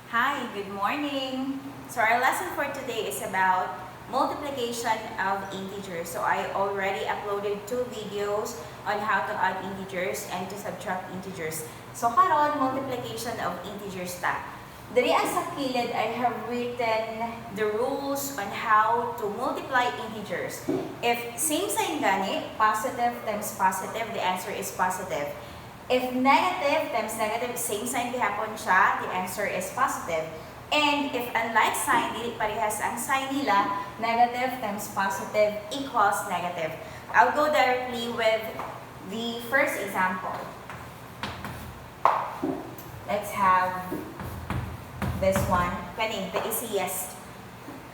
Hi, good morning. So our lesson for today is about multiplication of integers. So I already uploaded two videos on how to add integers and to subtract integers. So karon, multiplication of integers ta. Diri sa kilid, I have written the rules on how to multiply integers. If same sign gani, positive times positive, the answer is positive. If negative times negative, same sign gihapon siya, the answer is positive. And if unlike sign, dili parehas ang sign nila, negative times positive equals negative. I'll go directly with the first example. Let's have this one. Kani, the easiest.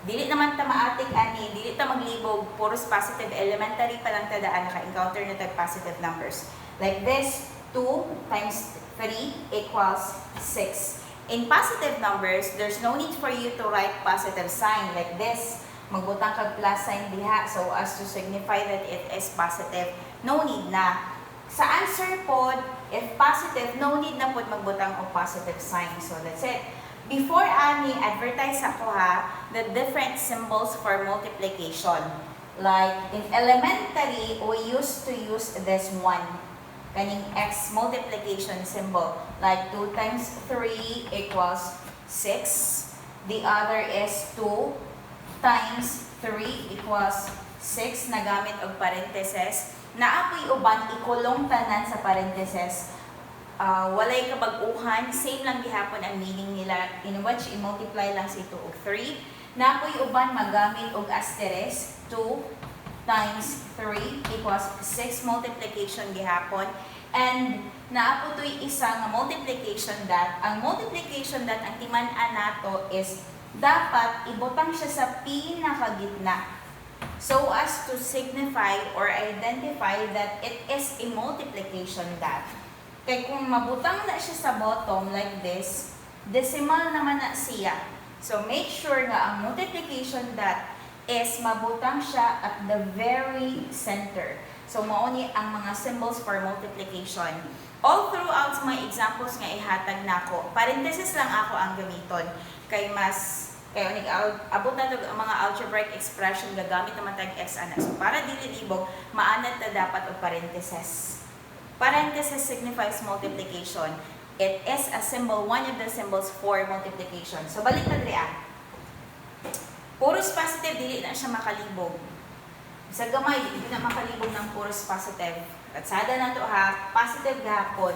Dili naman ta maatik ani, dili ta maglibog, puros positive. Elementary pa lang ta daan, naka-encounter na tag positive numbers. Like this, 2 times 3 equals 6. In positive numbers, there's no need for you to write positive sign like this. Magbutang kag plus sign diha so as to signify that it is positive. No need na. Sa answer pod, if positive, no need na pod magbutang og positive sign. So that's it. Before ani, advertise ako ha, the different symbols for multiplication. Like in elementary, we used to use this one, kaning x multiplication symbol. Like 2 times 3 equals 6. The other is 2 times 3 equals 6, nagamit og parenthesis. Naa poy uban, ikulong tanan sa parenthesis. Walay kabag-uhan, same lang gihapon ang meaning nila, in which i-multiply lang si 2 og 3. Naa poy uban, magamit og asterisk, 2 times 3 equals 6, multiplication gihapon. And naa po to'y isa nga multiplication dot. Ang multiplication dot, ang timan-an nato is dapat ibutang siya sa pinakagitna so as to signify or identify that it is a multiplication dot. Kay kung mabutang na siya sa bottom like this, decimal naman na siya. So make sure nga ang multiplication dot is mabutang siya at the very center. So mao ni ang mga symbols for multiplication. All throughout sa mga examples nga ihatag nako, parenthesis lang ako ang gamiton kay mas kay unig abot na to ang mga algebraic expression, gagamit naman tag x ana. So para dili libog, maanad ta dapat og parenthesis. Parenthesis signifies multiplication. It is a symbol, one of the symbols for multiplication. So balik ta diri ah. Puros positive, dili na siya makalibog. Sa gamay, dili na makalibog ng puros positive. Ratsada na to ha, positive gahapon.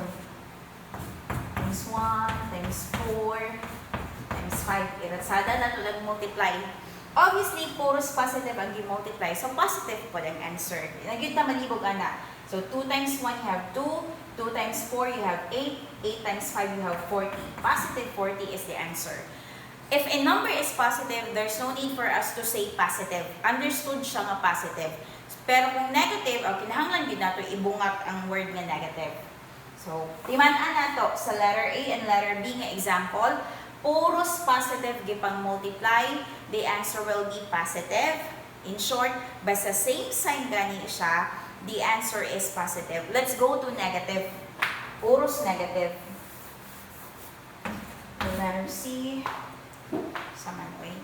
Times 1, times 4, times 5. Iratsada na to nag-multiply. Obviously, puros positive ang gi-multiply. So, positive po ang answer. Na gyud ta malibog ana. So, 2 times 1, you have 2. 2 times 4, you have 8. 8 times 5, you have 40. Positive 40 is the answer. If a number is positive, there's no need for us to say positive. Understood siya nga positive. Pero kung negative, o kinahanglan gyud nato ibungat ang word nga negative. So, timan-an nato sa letter A and letter B nga example, puros positive gipang multiply, the answer will be positive. In short, basta same sign gani siya, the answer is positive. Let's go to negative. Puros negative. The letter C, sa man oy.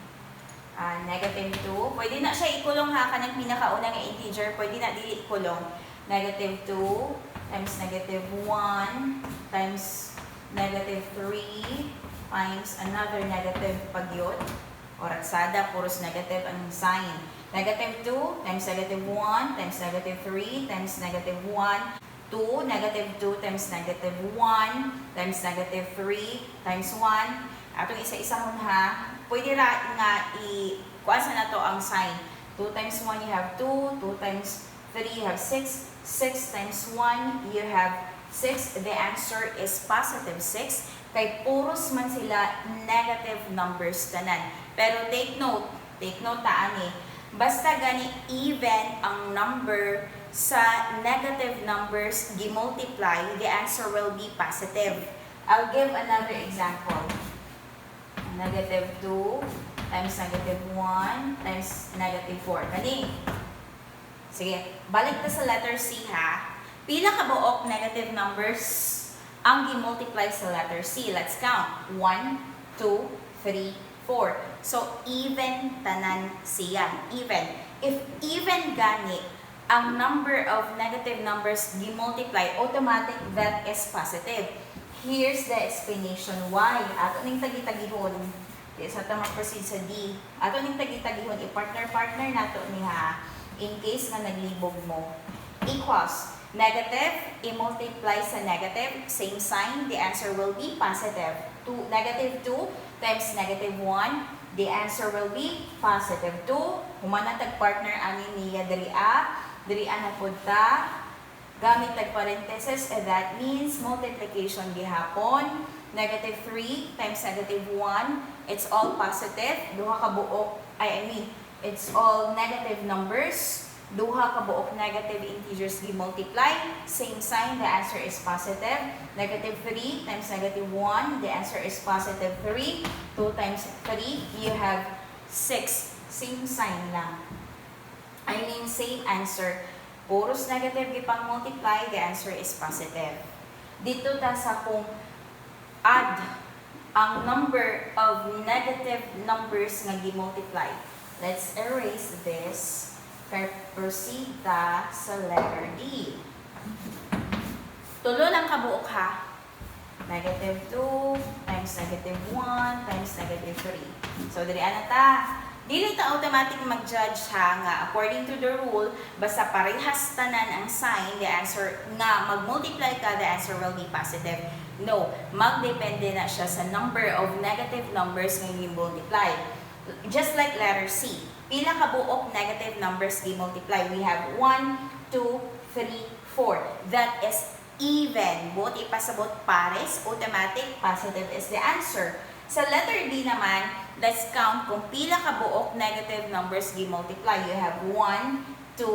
Ah, negative 2. Pwede na siya ikulong ha, kanang pinakaunang nga integer. Pwede na dili ikulong. Negative 2 times negative 1 times negative 3 times another negative pagyot. O ratsada, puros negative ang sign. Negative 2 times negative 1 times negative 3 times negative 1. 2, negative 2 times negative 1 times negative 3 times 1. Atong isa-isahon ha. Pwede ra nga i kuan sa nato ang sign. 2 times 1, you have 2, 2 times 3, you have 6, 6 times 1, you have 6. The answer is positive 6 kay puros man sila negative numbers tanan. Pero take note ta ani. Basta gani even ang number sa negative numbers gi-multiply, the answer will be positive. I'll give another example. Negative 2 times negative 1 times negative 4. Kani. Sige, balik ta sa letter C ha. Pila ka buok negative numbers? Ang gi-multiply sa letter C. Let's count. 1, 2, 3, 4. So, even tanan siya. Even. If even gani, ang number of negative numbers gi-multiply, automatic that is positive. Here's the explanation why. Ato ning tagi-tagihon. Di sa ta mag-proceed sa D. Ato ning tagi-tagihon, i-partner-partner nato ni ha in case nga naglibog mo. Equals negative, i-multiply sa negative, same sign, the answer will be positive. 2, negative 2 times negative 1, the answer will be positive 2. Humana tag partner ani niya diri a, diri a na pud ta. Gamit tag parenthesis, and that means multiplication gihapon. Negative 3 times negative 1, it's all positive. Duha ka buok, ay, I mean, it's all negative numbers. Duha ka buok negative integers gi-multiply. Same sign, the answer is positive. Negative 3 times negative 1, the answer is positive 3. 2 times 3, you have 6. Same sign lang. I mean, same answer. Puros negative gipang multiply, the answer is positive. Dito ta sa kung add ang number of negative numbers nga gi-multiply. Let's erase this. Kay proceed ta sa letter D. Tulo lang kabuok ha. Negative 2 times negative 1 times negative 3. So, diri ana ta. Dili ta automatic mag-judge ha nga according to the rule, basta parehas tanan ang sign, the answer nga mag-multiply ka, the answer will be positive. No, magdepende na siya sa number of negative numbers nga i-multiply. Just like letter C, pila ka buok negative numbers gi-multiply? We have 1, 2, 3, 4. That is even. Buot ipasabot pares, automatic, positive is the answer. Sa letter D naman, let's count kung pila ka buok negative numbers gi-multiply. You have 1, 2,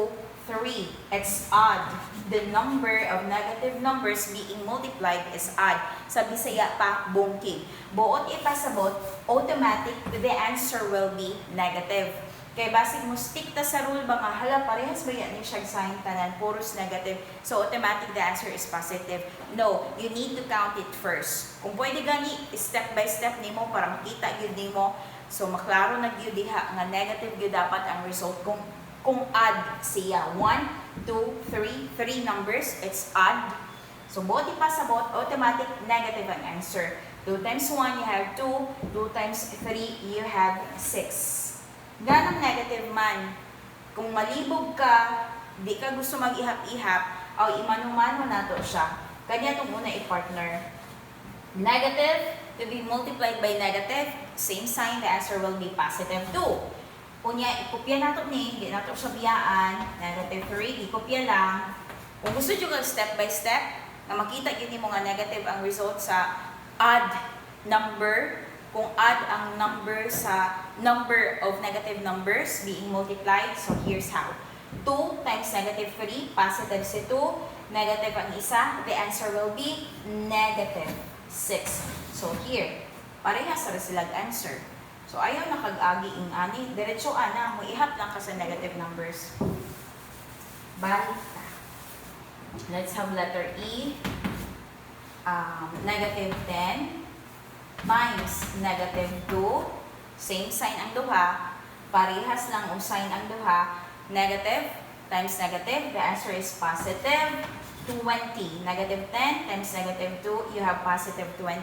3. It's odd. The number of negative numbers being multiplied is odd. Sa Bisaya pa, bungkig. Buot ipasabot, automatic, the answer will be negative. Kay basig mo stick ta sa rule ba nga hala, parehas ba yan ni siya sign tanan, puros negative, so automatic the answer is positive? No, you need to count it first. Kung pwede gani, step by step nimo para makita gyud nimo, so maklaro na gyud diha nga negative gyud dapat ang result kung odd siya. 1, 2, 3, 3 numbers, it's odd. So buot ipasabot, automatic negative ang answer. 2 times 1, you have 2. 2 times 3, you have 6. Ganong negative man, kung malibog ka, di ka gusto mag-ihap-ihap, o imano-mano nato siya. Kanya itong una i-partner. Negative to be multiplied by negative, same sign, the answer will be positive 2. Unya, ikopya nato ni, di nato siya biyaan, negative 3, ikopya lang. Kung gusto nyo step by step, na makita gyud nimo nga negative ang result sa odd number, kung odd ang number sa number of negative numbers being multiplied, so here's how. 2 times negative 3, positive si 2, negative ang isa, the answer will be negative 6. So here, parehas ra silag answer. So ayaw na kag-agi ing ani, diretso ana, mo ihap lang ka sa negative numbers. Balik ta. Let's have letter E. Negative 10 times negative 2. Same sign ang duha. Parehas lang og sign ang duha. Negative times negative, the answer is positive 20. Negative 10 times negative 2, you have positive 20.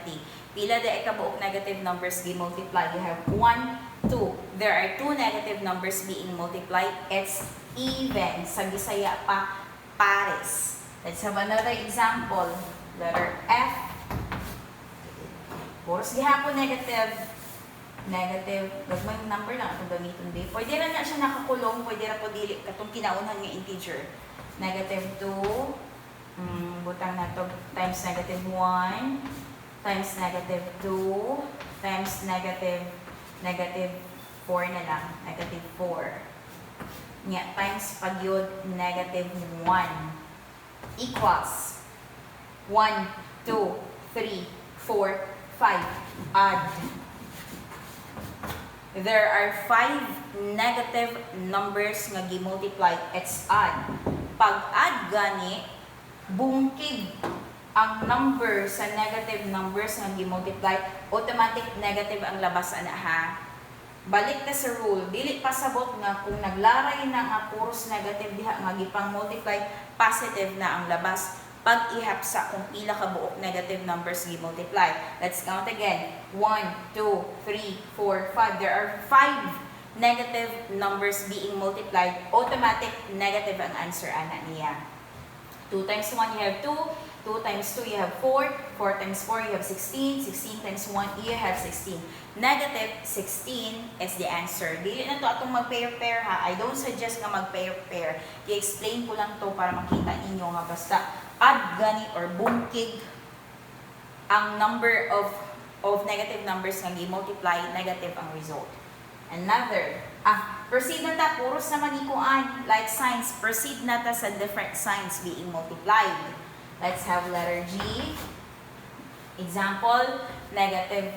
Pila diay kabuok negative numbers gi-multiply? You have 1, 2. There are two negative numbers being multiplied. It's even. Sa Bisaya pa, pares. Let's have another example. Letter F. Puros gihapon negative. Negative. Gagmay number lang itong gamiton di. Pwede ra na siya nakakulong, pwede ra po dili katong kinaunhan nga integer. Negative 2, butang na to times negative 1 times negative 2 times negative negative 4 na lang, negative 4. Nya, times pagyud negative 1 equals 1, 2, 3, 4, 5. Odd. There are five negative numbers nga gi-multiply. It's odd. Pag odd gani, bungkig. Ang number sa negative numbers nga gi-multiply, automatic negative ang labas ana ha. Balik na sa rule, dili pasabot nga kung naglaray na nga puros negative diha nga gipang multiply, positive na ang labas pag ihapsa kung pila ka buok negative numbers gi-multiply. Let's count again. 1, 2, 3, 4, 5. There are 5 negative numbers being multiplied. Automatic negative ang answer ana niya. 2 times 1, you have 2. 2 times 2, you have 4. 4 times 4, you have 16. 16 times 1, you have 16. Negative 16 is the answer. Dili na to atong mag-pair-pair ha. I don't suggest nga mag-pair-pair. I-explain ko lang to para makita ninyo nga basta add gani or bungkig ang number of negative numbers nga gi-multiply, negative ang result. Another, proceed na ta, puros naman ikuan, like signs, proceed na ta sa different signs being multiplied. Let's have letter G. Example, negative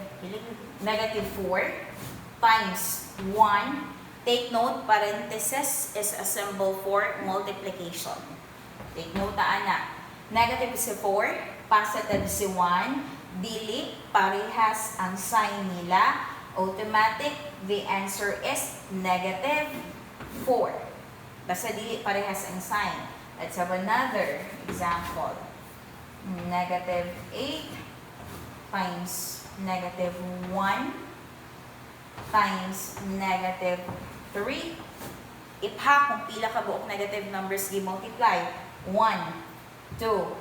4 times 1. Take note, parenthesis is a symbol for multiplication. Take note, ana. Negative si 4, positive si 1, dili, parehas ang sign nila. Automatic, the answer is negative 4. Basta dili parehas ang sign. Let's have another example. Negative 8 times negative 1 times negative 3. Ipha kung pila ka buok negative numbers gi-multiply. 1, 2,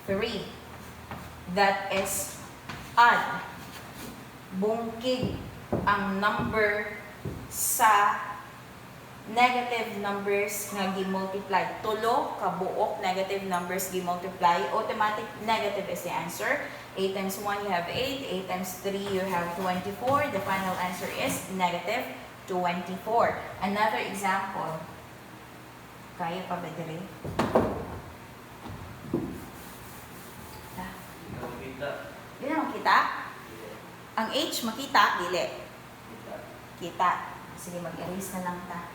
3. That is odd. Bungkig ang number sa negative numbers nga gi-multiply. Tulo ka buok negative numbers gi-multiply. Automatic negative is the answer. 8 times 1, you have 8. 8 times 3, you have 24. The final answer is negative 24. Another example. Kaya pa ba dire? Ah, Ikaw kita. di na makita? Ang H makita, dili. Kita. Kita. Sige, mag-erase na lang ta.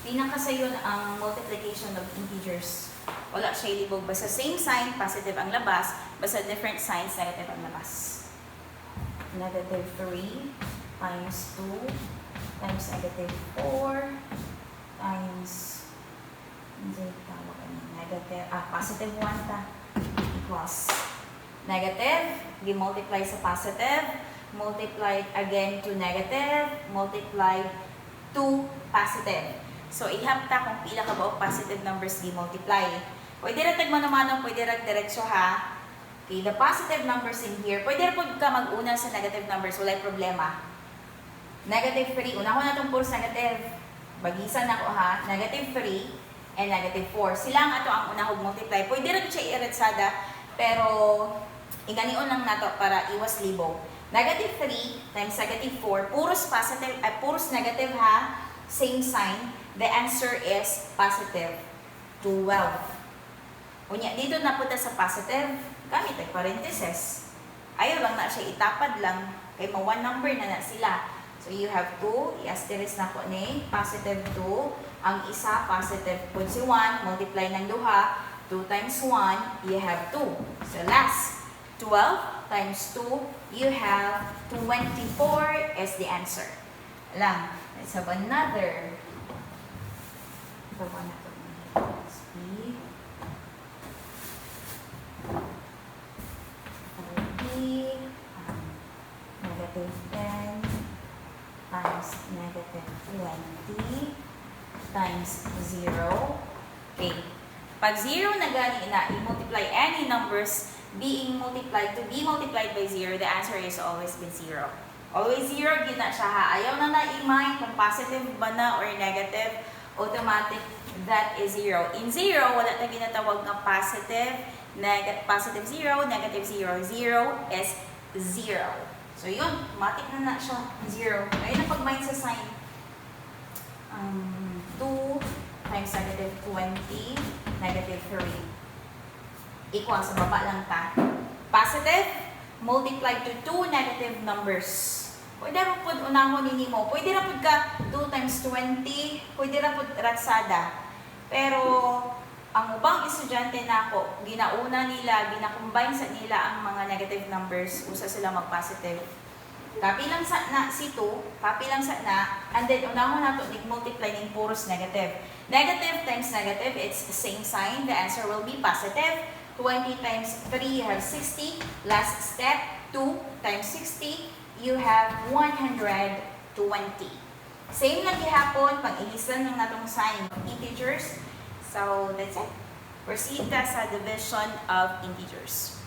Pinakasayon ang multiplication of integers. Wala siya libog. Basta same sign, positive ang labas. Basta different signs, negative ang labas. Negative 3 times 2 times negative 4 times, hindi tawag ano, negative, positive 1 ta, equals negative, gi-multiply sa positive, multiply again to negative, multiply to positive. So, ihapta kung pila ka buok positive numbers gi-multiply. Pwede ra tag mano-mano, pwede ra diretso ha. Okay, the positive numbers in here, pwede ra pud ka mag-una sa negative numbers, walay problema. Negative 3, una ko na itong puros negative. Bagisan nako ha, negative 3 and negative 4. Sila ang ato ang unahog multiply. Pwede ra siya i-retsada, pero inganion lang nato para iwas libog. Negative 3 times negative 4, puros positive, ay puros negative ha, same sign. The answer is positive 12. Unya, dito na punta sa positive, gamit ay parenthesis. Ayaw lang na siya, itapad lang, kay ma one number na na sila. So you have 2, i-asterisk na ko ni, positive 2, ang isa, positive po si 1, multiply ng duha, 2 times 1, you have 2. So last, 12 times 2, you have 24 is the answer. Lang, let's have another. Ito ba na ito? B. B, negative 10 times negative 20 times 0. Okay. Pag 0 na gani na, i-multiply any numbers being multiplied to be multiplied by 0, the answer is always been 0. Always 0, gyud na siya ha. Ayaw na na i-mind kung positive ba na or negative. Automatic, that is 0. In 0, wala ta ginatawag nga positive, positive 0, negative 0. 0 is 0. So yun, matik na na siya, 0. Ayun ang pag-mind sa sign. 2 times negative 20, negative 3. Equal, sa baba lang ta. Positive, multiply to two negative numbers. Pwede ra pud unahon nimo. Pwede ra pud ka 2 times times 20, pwede ra pud ratsada. Pero ang ubang estudyante nako, ginauna nila, gina-combine sa nila ang mga negative numbers, usa sila mag-positive. Copy lang sa na si 2, copy lang sa na, and then unahon nato nig multiply ning puros negative. Negative times negative, it's the same sign. The answer will be positive. 20 times 3, you have 60. Last step, 2 times 60, you have 120. Same lang gihapon, pag-ilisan lang natong sign of integers. So, that's it. Proceed ta sa division of integers.